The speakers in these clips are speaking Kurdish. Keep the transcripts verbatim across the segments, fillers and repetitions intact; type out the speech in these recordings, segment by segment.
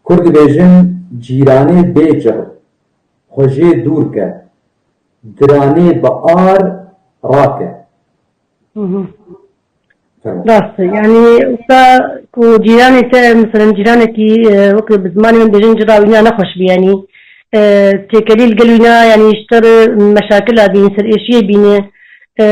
Kur dibêjin, cîranê bê cir, xwe jê dûr ke, diranê bi ar rake. Fermo. Rast e. Yani, wisa ku cîranê te, mesela cîranekî, e, wek bi zimanê min bêjin cira wîna nexweş bî, yani, e, têkelî li gel wîna, yani, ji te re meşakila bîne, ser êşiyê bîne, e,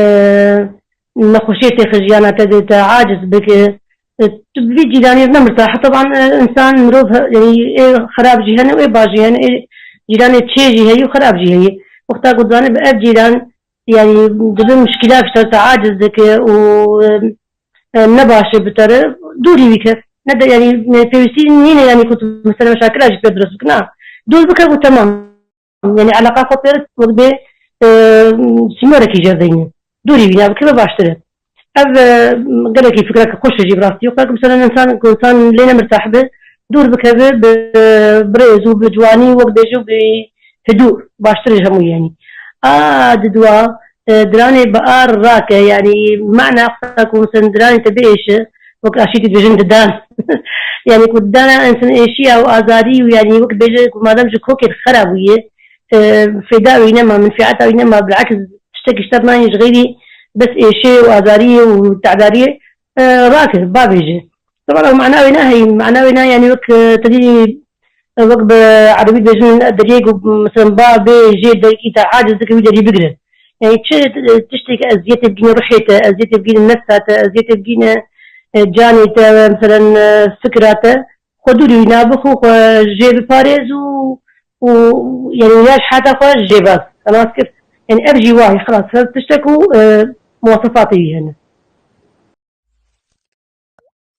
nexweşiyê têxe jiyana te de te aciz bike. E, tu bi vî cîranê re nemirtah. Teban, e, insan, mirov he-, yani, ê xerab jî hene û ê baş jî hene, ê cîranê çê jî heye û xerab jî heye. Wexta ku dizane bi ev cîran, yani, dibe muşkila ki te aciz dike û, e, e, ne baş e bi te re, dûrî wî ke. Ne de, yani, e, pêwîstî nîne, yani, ku tu mesela meşakila jî pê dirust bike, na. Dûr bike û temam. Yani, eleqa xwe pê re wek bê, e, sîmorekî jê deyne. Dûrî wîna bike ve baştir e. Ev, e, gelekî fikreke xweş e jî bi rastî. Wexta ku mesela insan, ku insan lê nemirtah be, dûr bikeve bi, bi rêz û bi ciwanî, wek bêje û bi hidû baştir e ji hemû, yani. A, di dua, e, diranê bi ar rake, yani, mana xwe ku mesela diranê te biêşe, wek aşîtî dibêjin didan. Yani, ku didana insan êşiya û azarî û, yani, wek bêje ku madem ji kokê xera bûye, e, fêda wî nema, menfiata wî nema, bilaks tiştekî ji te nayê ji xeyrî bes êşê û azariyê û tedariyê, e, rake, bavêje. Teban ew mana wê ne heyî, mana wê ne, yani, wek, e, te dî, e, wek bi erebî dibêjin, deriyê ku, mesela, ba bê jê derî te aciz dike wî derî bigire. Yani, çi, e, tiştê ke eziyetê bigîne ruhê te, eziyetê bigîne nefsa te, eziyetê bigîne, e, canê te, mesela, e, fikra te, xwe dûrî wî nabix û xwe jê biparêz û, û, yani, wîna ji heta xwe jê baz. Xelas kir. Yani, ev jî wayî, xelas, ev tiştek û, e, muwasefatê wî hene.